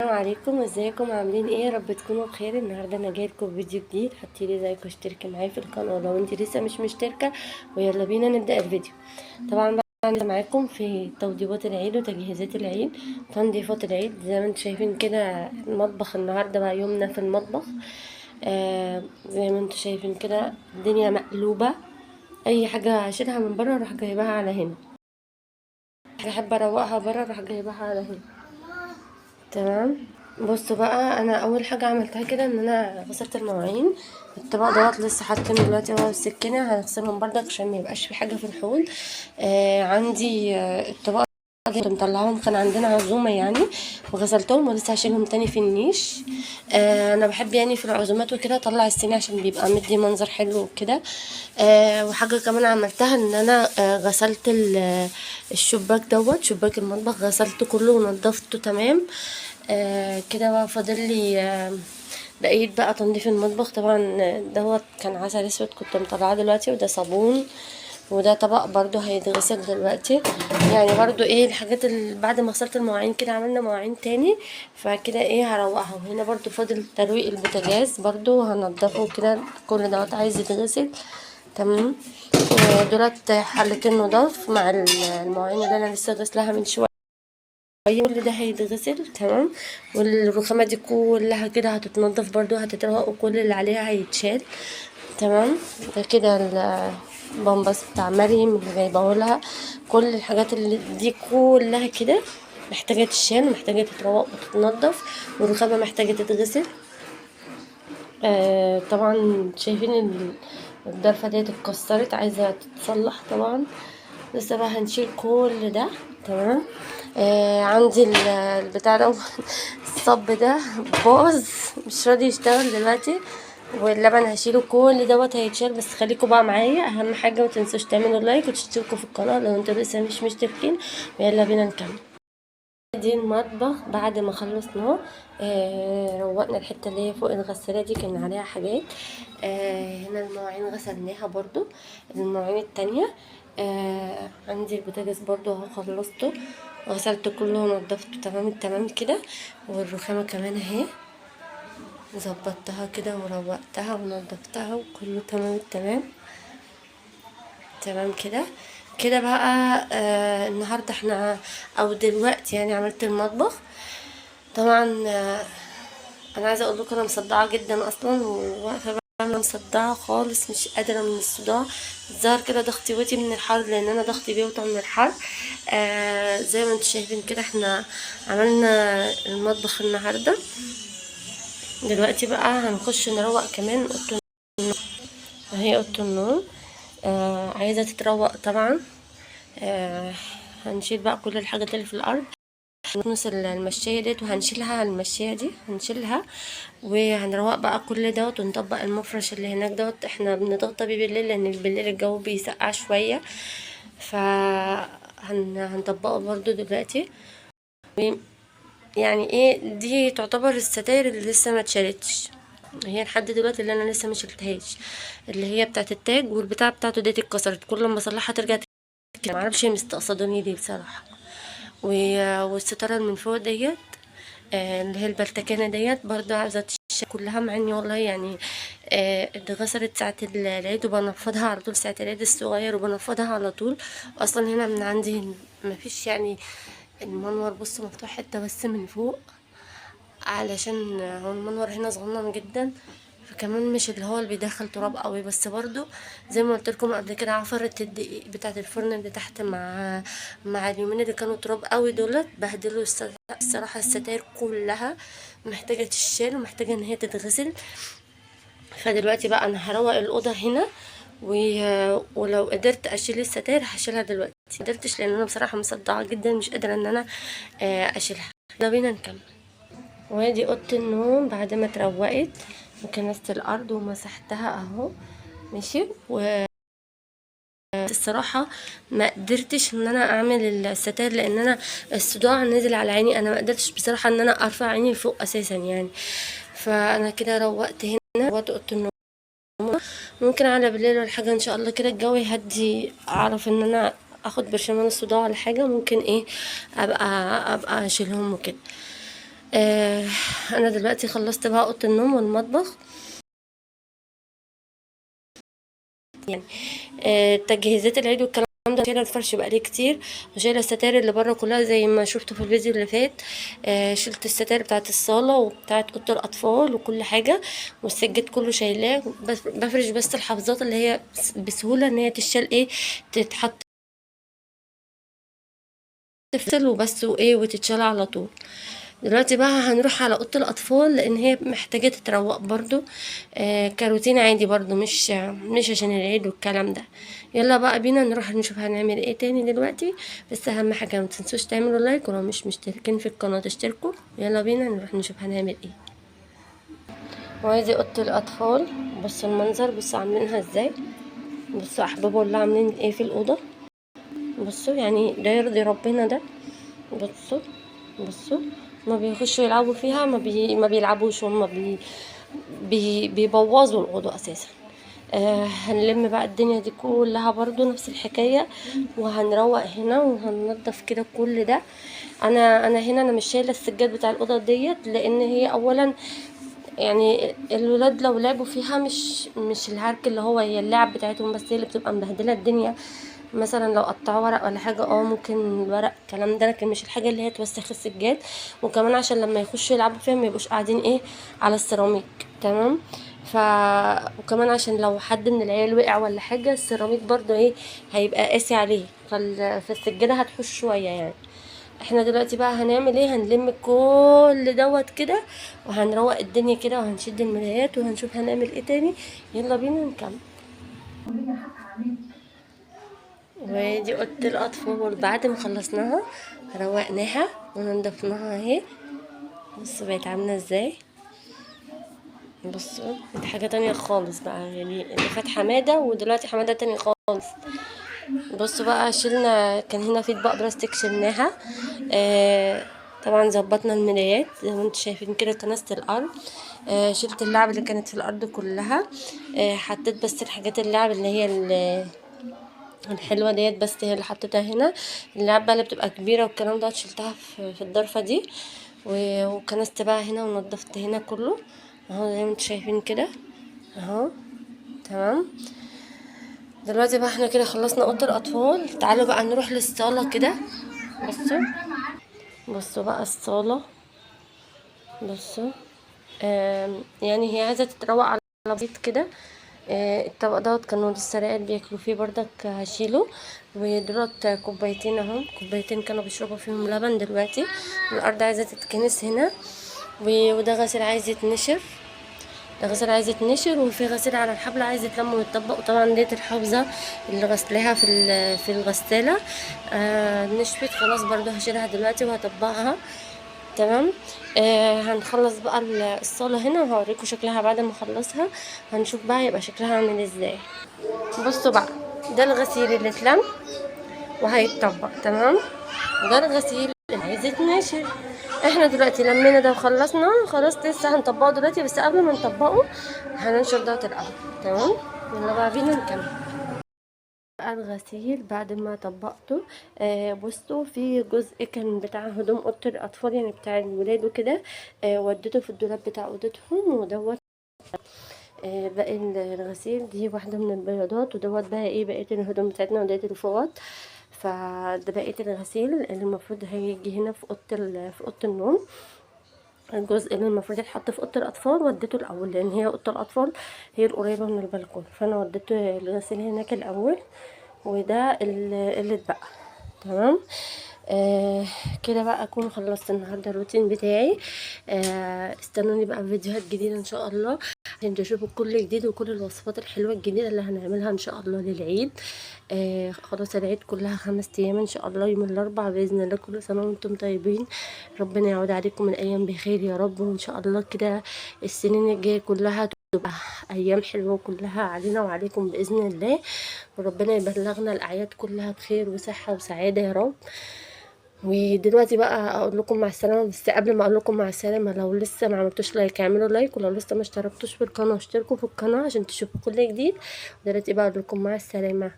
السلام عليكم، ازيكم؟ عاملين ايه؟ يا رب تكونوا بخير. النهارده انا جاية لكم بفيديو جديد. حطي لي like واشتركي معايا في القناة لو انت لسه مش مشتركة، ويلا بينا نبدا الفيديو. طبعا بقى معاكم في توضيبات العيد وتجهيزات العيد، تنظيفات العيد. زي ما انتم شايفين كده المطبخ النهارده بقى يومنا في المطبخ. زي ما انتم شايفين كده الدنيا مقلوبة، اي حاجة هشيلها من بره اروح جايباها على هنا، احب اروقها بره اروح جايباها على هنا. تمام. بصوا بقى، انا اول حاجة عملتها كده ان انا غسلت المواعين. الطبق دوت لسه حاطينه دلوقتي هو السكينة، هنغسلهم بردك عشان ما يبقاش في حاجة في الحوض. عندي الطبق دي كنت مطلعاهم، كان عندنا عزومة يعني، وغسلتهم ولسه هشيلهم تاني في النيش. انا بحب يعني في العزومات وكده اطلع الصينية عشان بيبقى مدي منظر حلو وكده. وحاجه كمان عملتها ان انا غسلت الشباك دوت، شباك المطبخ غسلته كله ونضفته تمام. كده بقى فاضل لي بقيت بقى تنظيف المطبخ. طبعا دوت كان عسل اسود كنت مطلعاه دلوقتي، وده صابون، وده طبق برضو هيتغسل دلوقتي. يعني برضو ايه الحاجات اللي بعد ما غسلت المواعين كده عملنا مواعين تاني، فكده ايه هروقها. وهنا برضو فاضل ترويق البوتاجاز برضو هنضفه كده، كل دوت عايز يتغسل. تمام. دولت حلتين نضاف مع المواعين اللي انا لسه غسلها من شوية، كل ده هيتغسل. تمام. والرخامه دي كلها كده هتتنضف برضو، هتتروق وكل اللي عليها هيتشال. تمام. ده كده البامبس بتاع مريم اللي جايبه لها، كل الحاجات اللي دي كلها كده محتاجه تتشال ومحتاجة تتروق وتتنضف، والرخامه محتاجه تتغسل. طبعا شايفين الضرفه ديت اتكسرت، عايزه تتصلح طبعا، لسه بقى هنشيل كل ده. تمام. عندي البتاع ده الصب ده باظ مش راضي يشتغل دلوقتي، واللبن هشيله كل دوت هيتشال. بس خليكم بقى معايا، اهم حاجة ما تنسوش تعملوا like وتشتركوا في القناة لو انتوا لسه مش مشتركين. ويلا بينا نكمل. دي المطبخ بعد ما خلصناه. روقنا الحتة اللي هي فوق الغسالة دي كان عليها حاجات. هنا المواعين غسلناها برضو، المواعين التانية. عندي البوتاجاز برضو اهو خلصته، غسلته كله ونضفته تمام التمام كده. والرخامه كمان اهي ظبطتها كده وروقتها ونضفتها وكله تمام التمام. تمام كده كده بقى. النهارده احنا او دلوقتي يعني عملت المطبخ. طبعا انا عايزه اقول لكم انا مصدعه جدا اصلا، وواقفه بعمل مصدعه خالص، مش قادرة من الصداع. الظاهر كده ضغطي وطي من الحر، لان انا ضغطي بيوطى من الحر. زي ما انتم شايفين كده احنا عملنا المطبخ النهارده. دلوقتي بقى هنخش نروق كمان اوضة النوم. اهي اوضة النوم عايزه تتروق طبعا. هنشيل بقى كل الحاجات اللي في الارض، نص المشايه ديت وهنشيلها، المشايه دي هنشيلها، وهنروق بقى كل دوت، ونطبق المفرش اللي هناك دوت. احنا بنتغطى بيه بالليل لان بالليل الجو بيسقع شوية، فهنطبقه برضو دلوقتي. يعني ايه دي تعتبر الستاير اللي لسه ما اتشالتش، هي لحد دلوقتي اللي انا لسه ما شلتهاش، اللي هي بتاعه التاج والبتاع بتاعته ديت اتكسرت، كل ما اصلحها ترجع تتكسر، معرفش هي مستقصداني ليه بصراحة. والستاره من فوق ديت اللي هي البلتكانه ديت برضو عاوزه تشيل كلها، مع اني والله يعني اتغسلت ساعة العيد وبنفضها على طول، ساعة العيد الصغير وبنفضها على طول. اصلا هنا من عندي مفيش يعني المنور، بصوا مفتوح حتة بس من فوق، علشان هو المنور هنا صغنن جدا، فكمان مش اللي هو اللي بيدخل تراب قوي. بس برضو زي ما قلت لكم قبل كده عفرة الدقيق بتاعه الفرن اللي تحت مع اليومين اللي كانوا تراب قوي دولت بهدلوا الصراحة. الستاير كلها محتاجه تشال ومحتاجة ان هي تتغسل. فدلوقتي بقى انا هروق الاوضة هنا، ولو قدرت اشيل الستاير هشيلها دلوقتي، ما قدرتش لان انا بصراحة مصدعه جدا، مش قادرة ان انا اشيلها. يلا بينا نكمل. وادي اوضة النوم بعد ما اتروقت وكنست الارض ومسحتها اهو ماشي. و الصراحة ما قدرتش ان انا اعمل الستاير لان انا الصداع نزل على عيني، انا ما قدرتش بصراحة ان انا ارفع عيني لفوق اساسا يعني. فانا كده روقت هنا، روقت اوضة النوم. ممكن على بالليل ولا حاجة ان شاء الله كده الجو يهدي، اعرف ان انا اخد برشمان الصداع ولا حاجة، ممكن ايه ابقى اشيلهم وكده. انا دلوقتي خلصت بقى اوضة النوم والمطبخ، يعني تجهيزات العيد والكلام ده. شايله الفرش بقالي كتير، وشايله الستاير اللي بره كلها زي ما شفتوا في الفيديو اللي فات. شلت الستاير بتاعه الصاله وبتاعه اوضة الاطفال وكل حاجة، والسجاد كله شايلاه. بس بفرش بس الحافظات اللي هي بسهولة ان هي تشال، ايه تتحط تفصل وبس، وايه وتتشال على طول. دلوقتي بقى هنروح على اوضة الاطفال لان هي محتاجه تتروق برضو، كروتين عادي برضو، مش عشان العيد والكلام ده. يلا بقى بينا نروح نشوف هنعمل ايه تاني دلوقتي. بس اهم حاجة ما تنسوش تعملوا لايك، ولو مش مشتركين في القناة تشتركوا. يلا بينا نروح نشوف هنعمل ايه. وادي اوضة الاطفال، بصوا المنظر، بصوا عاملينها ازاي، بصوا احبابه اللي عاملين ايه في الاوضة. بصوا يعني ده يرضي ربنا ده. بصوا بصوا ما بيخشوا يلعبوا فيها، ما بيلعبوش، هم بيبوظوا الأوضة أساسا. هنلم بقى الدنيا دي كلها برضو نفس الحكاية، وهنروق هنا وهننضف كده كل ده. أنا هنا أنا مش شايلة السجاد بتاع الأوضة ديت، لأن هي أولا يعني الولاد لو لعبوا فيها مش الهرك اللي هو هي اللعب بتاعتهم بس هي اللي بتبقى مبهدلة الدنيا. مثلا لو قطعوا ورق ولا حاجة، ممكن الورق الكلام ده، لكن مش الحاجة اللي هي توسخ السجاد. وكمان عشان لما يخشوا يلعبوا فيها ما يبقوش قاعدين ايه على السيراميك، تمام. وكمان عشان لو حد من العيال وقع ولا حاجة السيراميك برضو ايه هيبقى قاسي عليه، فالسجاده هتحوش شوية يعني. احنا دلوقتي بقى هنعمل ايه؟ هنلم كل دوت كده وهنروق الدنيا كده وهنشد الملايات وهنشوف هنعمل ايه تاني. يلا بينا نكمل. ودي اوضة الاطفال بعد ما خلصناها روقناها ونضفناها اهي. بصوا بقت عامله ازاي، بصوا بقت حاجة تانية خالص بقى، يعني اللي فات حمادة ودلوقتي حمادة تاني خالص. بصوا بقى شلنا، كان هنا في اطباق بلاستيك شلناها. طبعا ظبطنا الملايات زي ما انتم شايفين كده، كنست الارض، شلت اللعب اللي كانت في الارض كلها، حطيت بس الحاجات اللعب اللي هي الحلوة ديت بس هي اللي حطيتها هنا. اللعبة اللي بتبقى كبيرة والكلام ده شلتها في الضرفه دي، وكنست بقى هنا ونضفت هنا كله اهو زي ما انتم شايفين كده اهو، تمام. دلوقتي بقى احنا كده خلصنا اوضة الاطفال. تعالوا بقى نروح للصاله كده. بصوا بصوا بقى الصاله، بصوا يعني هي عايزه تتروق على بسيط كده. الطبق دوت كانوا لسه راقد بياكلوا فيه بردك، هشيله. ودلوقتي كوبايتين اهم، كوبايتين كانوا بيشربوا فيهم لبن دلوقتي. الارض عايزه تتكنس هنا، وده غسيل عايز يتنشر، ده غسيل عايز يتنشر، وفي غسيل على الحبل عايز يتلم ويتطبق. وطبعا ديت الحافظة اللي غسلاها في الغسالة، نشفت خلاص برضو هشيلها دلوقتي وهطبقها، تمام. هنخلص بقى الصاله هنا وهوريكم شكلها بعد ما اخلصها، هنشوف بقى يبقى شكلها عامل ازاي. بصوا بقى ده الغسيل اللي اتلم وهيتطبق، تمام. وده الغسيل اللي عايز يتنشر. احنا دلوقتي لمينا ده وخلصنا خلاص، لسه هنطبقه دلوقتي، بس قبل ما نطبقه هننشر دوت الاول، تمام. يلا بقى بينا نكمل بقى الغسيل بعد ما طبقته. بصوا في جزء كان بتاع هدوم اوضة الاطفال يعني بتاع الولاد وكده، وديته في الدولاب بتاع اوضتهم. ودوت باقي الغسيل، دي واحدة من البياضات، ودوت بقى ايه بقية الهدوم بتاعتنا وديت الفوط. فده بقية الغسيل اللي المفروض هيجي هنا في اوضة النوم. الجزء اللي المفروض يتحط في اوضة الاطفال وديته الاول، لان هي اوضة الاطفال هي القريبة من البلكونه، فانا وديته الغسيل هناك الاول، وده اللي اتبقى، تمام. كده بقى اكون خلصت النهارده الروتين بتاعي. استنوني بقى في فيديوهات جديدة ان شاء الله عشان تشوفوا كل جديد وكل الوصفات الحلوة الجديدة اللي هنعملها ان شاء الله للعيد. خلاص العيد كلها 5 ايام ان شاء الله، يوم الاربعاء باذن الله. كل سنة وانتم طيبين، ربنا يعود عليكم الايام بخير يا رب، وان شاء الله كده السنين الجاية كلها تبقى ايام حلوة كلها علينا وعليكم باذن الله، وربنا يبلغنا الاعياد كلها بخير وصحة وسعادة يا رب. ودلوقتي بقى اقول لكم مع السلامة، بس قبل ما اقول لكم مع السلامة لو لسه ما عملتوش like اعملوا like، ولو لسه ما اشتركتوش في القناة اشتركوا في القناة عشان تشوفوا كل جديد. ودلوقتي بقى اقول لكم مع السلامة.